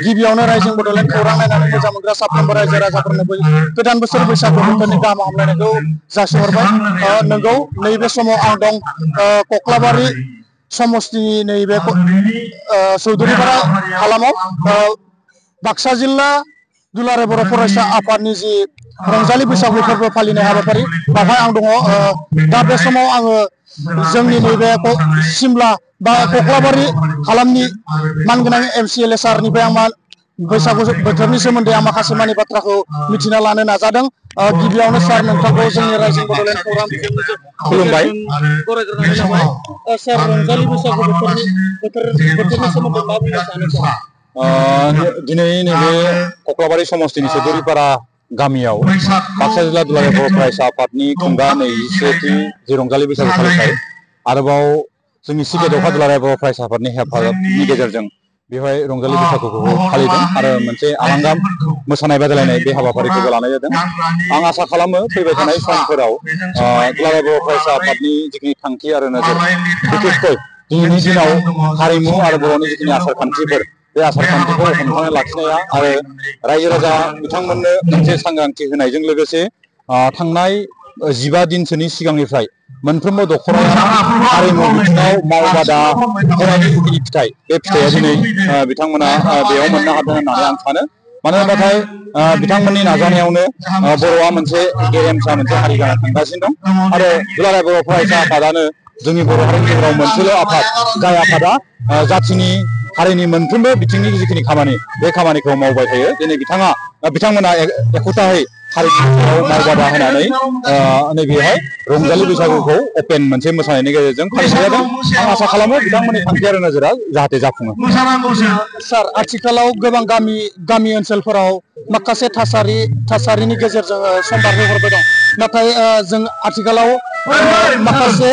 गिबियावनो रायजो बड'लेण्ड खौरां नायनानै मोजां मोनग्रा साफ्रोमबो रायजो राजाफोरनो गोदान बोसोर बैसागु बोथोरनि गाहाम हामलायनायखौ जासिहरबाय। नोंगौ नैबे समाव आं दं कक्लाबारि समस्तिनि नैबे चौधुरीपारा हालामाव बाक्सा जिल्ला दुलाराय बर' फरायसा आफादनि जि रंजालि बैसागु फोरबो फालिनाय हाबाफारि बावहाय आं दङ। दा बे समाव आङो जोंनि नैबे सिमला बा कक्लाबारि हालामनि मानगोनां MCLA सारनिफ्राय आं बैसागु बोथोरनि सोमोन्दै आं माखासे मानि बाथ्राखौ मिथिना लानो नाजादों। गिबियावनो सार नोंथांखौ जोंनि रायजो बड'लेण्ड खौरां खुलुमबाय। सार रंजालि बैसागु बोथोरनि सोमोन्दै मा बुंनो सानो सार? दिनै नैबे कक्लाबारि समस्तिनि चौधुरीपारा गामियाव बाक्सा जिल्ला दुलाराय बर' फरायसा आफादनि खुंगा 22थि जि रंजालि बैसागु फालिथाय आरोबाव जोंनि सिकेदखा दुलाराय बर' फरायसा आफादनि हेफाजाबनि गेजेरजों बेवहाय रंजालि बैसागुखौ फालिदों आरो मोनसे आलांगा मोसानाय बादायलायनाय बे हाबाफारिखौबो लानाय जादों। आं आसा खालामो फैबाय थानाय समफोराव दुलाराय बर' फरायसा आफादनि जिखिनि थांखि आरो नोजोर बिखेखकै दिनैनि दिनाव हारिमु आरो बर'नि जिखिनि आसार खान्थिफोर बे आसार खान्थिखौ हमथाना लाखिनाया आरो रायजो राजा बिथांमोननो मोनसे सांग्रांथि होनायजों लोगोसे थांनाय 15 दिनसोनि सिगांनिफ्राय मोनफ्रोमबो दख'राया हारिमु बिथिङाव मावबादा होनायनि जिखिनि फिथाइ बे फिथाइया दिनै बिथांमोना बेयाव मोननो हादों होननानै आं सानो। मानो होनबाथाय बिथांमोननि नाजानायावनो बर'आ मोनसे गेरेमसा मोनसे हारि जाना थांगासिनो दं आरो दुलाराय बर' फरायसा आफादानो जोंनि बर' हारिनि गेजेराव मोनसेल' आफाद जाय आफादा जाथिनि हारिनि मोनफ्रोमबो बिथिंनि जिखिनि खामानि बे खामानिखौ मावबाय थायो। दिनै बिथांमोना एखुथायै हारिनि गेजेराव मावबादा होनानै नैबेहाय रंजालि बैसागुखौ अपेन मोनसे मोसानायनि गेजेरजों फालिनाय जादों। आं आसा खालामो बिथांमोननि थांखि आरो नोजोरा जाहाथे जाफुङो। सार आथिखालाव गोबां गामि ओनसोलफोराव माखासे थासारिनि गेजेरजों सम बारहोहरबाय दं। नाथाय जों आथिखालाव माखासे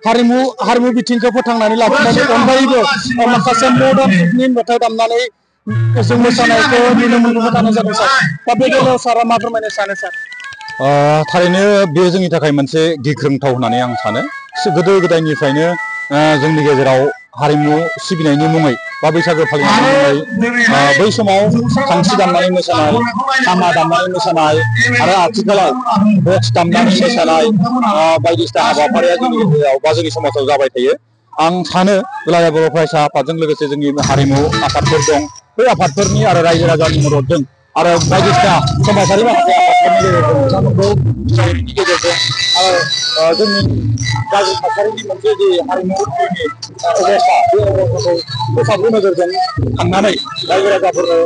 हारिमु बिथिंखौ फोथांनानै लाखिनायनि अनगायैबो माखासे मडार्न जुगनि मेथाइ दामनानै जों मोसानायखौ नुनो मोनबोबाय थानाय जादों सार। दा बे बेलायाव सारा मा फोरमायनो सानो सार? थारैनो बे जोंनि थाखाय मोनसे गिख्रंथाव होननानै आं सानो। गोदो गोदायनिफ्रायनो जोंनि गेजेराव हारिमु सिबिनायनि मुङै बा बैसागो फालिनायनि मुङै बै समाव खांसि दामनानै मोसानाय, खामा दामनानै मोसानाय आरो आथिखालाव बक्स दामनानै मोसानाय बायदिसिना हाबाफारिया जोंनि गेजेराव बा जोंनि समाजाव जाबाय थायो। आं सानो दुलाराय बर' फरायसा आफादजों लोगोसे जोंनि हारिमु आफादफोर दं। बै आफादफोरनि आरो रायजो राजानि मददजों आरो बायदिसिना समाजारि माखासे आफादफोरनि गेजेरजों आरो जोंनि गाज्रि थासारिनि मोनसे जि हारिमुनि अबस्था बे अबस्थाखौ फोसाबनो नोजोरजों थांनानै रायजो राजाफोरनो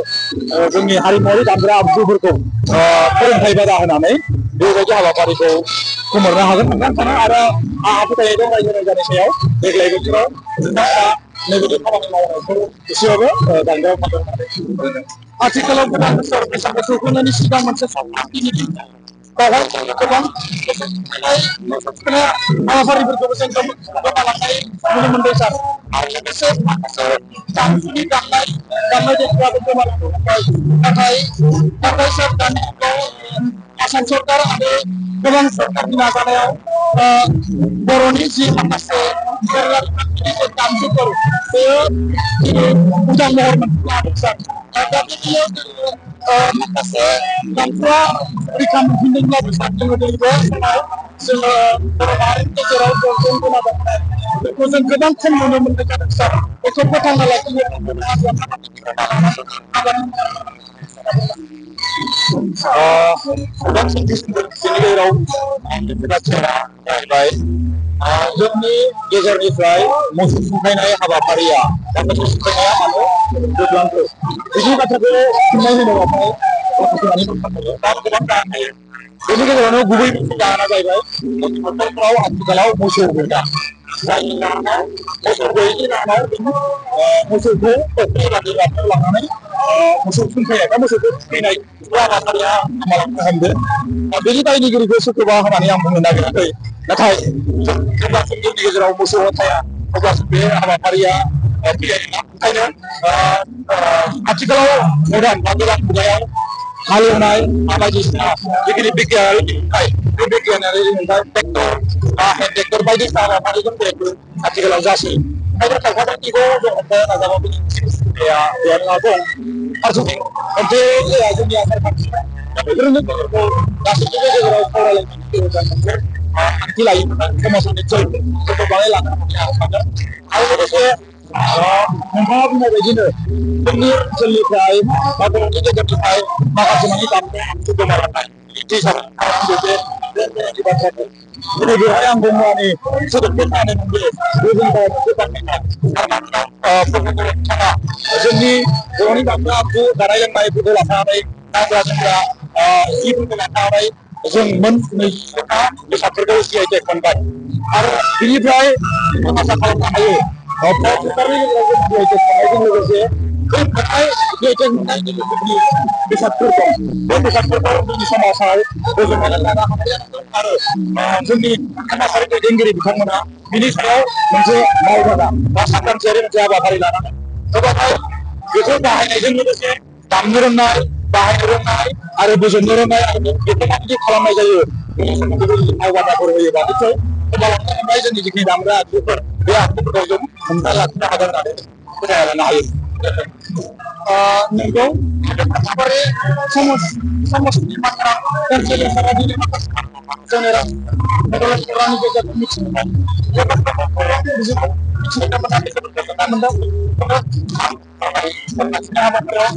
जोंनि हारिमुवारि दामग्रा आगजुफोरखौ फोरोंथाइ बादा होनानै बेबायदि हाबाफारिखौ खोमोरनो हागोन होननानै सानो आरो आंहा फोथायनाय दं रायजो राजानि सायाव देग्लाय बोथोराव बिथांमोना नैबेदि खामानि मावनायखौ एसेबाबो जानगाराव थागोन होननानै आथिखालाव गोदान बोसोर बैसागु सौफैनायनि सिगां मोनसे संक्रान्तिनि दिन बावहाय गोबां मोसौ थुखैनाय हाबाफारिफोरखौबो जों गोमालांनाय नुनो मोनदों सार। आरो लोगोसे माखासे दामजुनि दामनाय देनायाबो गोमालांनो हमबाय। नाथाय सार दानि जुगाव आसाम सरकार आरो गोबां सरकारनि नाजानायाव बर'नि जि माखासे दामजुफोर बेयो उदां महर मोननो हादों सार। दा बे बेलायाव जोङो माखासे दामजुआ रैखा मोनफिनदोंब्लाबो सार जोङो नैबे समाव जोङो बर' माहारिनि गेजेराव गंगोना दामनाय बेखौ जों गोबां खम नुनो मोननाय जादों सार। बेखौ फोथांना लाखिनो जाहैबाय जोंनि गेजेरनिफ्राय मोसौ थुखैनाय हाबाफारिया दा मोसौ थुखैनाया मानो जोबलांखो बिनि बाथ्राखौ फिननाय होनोबाथाय माखासे गोबां जाहोन थायो। बेनि गेजेरावनो गुबै जाहोना जाहैबाय जोंनि न'खरफोराव आथिखालाव मोसौ गैला। जायनि जाहोनाव मोसौ गैयैनि जाहोनाव मोसौखौ फुख्रि बारियाव लांनानै मोसौ थुखैनाय बा मोसौखौ थुखैनाय बे हाबाफारिया गोमालांनो हमदों। बेनि दायनिगिरिखौ सोरखौबा होननानै आं बुंनो नागिराखै। नाथाय जेब्लासिम जोंनि गेजेराव मोसौआ थाया अब्लासिम बे हाबाफारिया फैनाय नङा। ओंखायनो आथिखालाव गोदान मुगायाव हालेवनाय बायदिसिना जिखिनि बिगियानारि दिहुनथाय बे बिगियानारि दिहुनथाय ट्रेक्टर हेन्ड ट्रेक्टर बायदिसिना हाबाफारिजों बेखौ आथिखालाव जासै। Ada kalkada tigo जो होता है ना जब अपनी या ना तो हर चीज और जो ya dunia terkait itu ko kasus juga juga orang lain nanti lagi termasuk itu itu balik lah kalau itu memang punya begini ini selesai atau kita jadi maka cuma ini tampil itu kemarahan itu sama jadi dibaca ini dia yang ini sudah kita nih mungkin bukan kita pengukuran cara jadi ini kami aku karena yang baik itu lah sampai ada juga ibu dengan sampai जों मोननैखौना बेसादफोरखौ GI tag मोनबाय आरो बिनिफ्राय आसा खालामनो हायो सरकारनि गेजेराव जों जिआइटेक मोननायजों लोगोसे बै मोननाय जिआइटेक मोननायनि रोखोमनि बेसादफोर दं बे बेसादफोरखौ जोंनि समाजाव बोजबनानै लानो हानाय आरो जोंनि समाजारि दैदेनगिरि बिथांमोना बिनि सायाव मोनसे मावबादा बा सांग्रांथियारि मोनसे हाबाफारि लानानै गोबाङै बेखौ बाहायनायजों लोगोसे दामनो रोंनाय बाहायनो रोंनाय आरो बोजबनो रोंनाय आरो बेखौ माबायदि खालामनाय जायो बेनि सोमोन्दै मावबादाफोर होयोबा निसय गोमालांनो हमनाय जोंनि जिखिनि दामग्रा आगजुफोर बे आगजुफोरखौ जों हमथा लाखिनो हागोन होननानै फोथायना लानो हायो नोंगौ माबोरै समाजनि बाथ्रा ओनसोलनि सारादिनि माखासे जोंनि रांनि गेजेरजों मिथिनो मोनबाय बे बाथ्राखौ बिजों मिथिनो मोननानै जोबोद गोजोननाय मोनदों हाबाफारियाव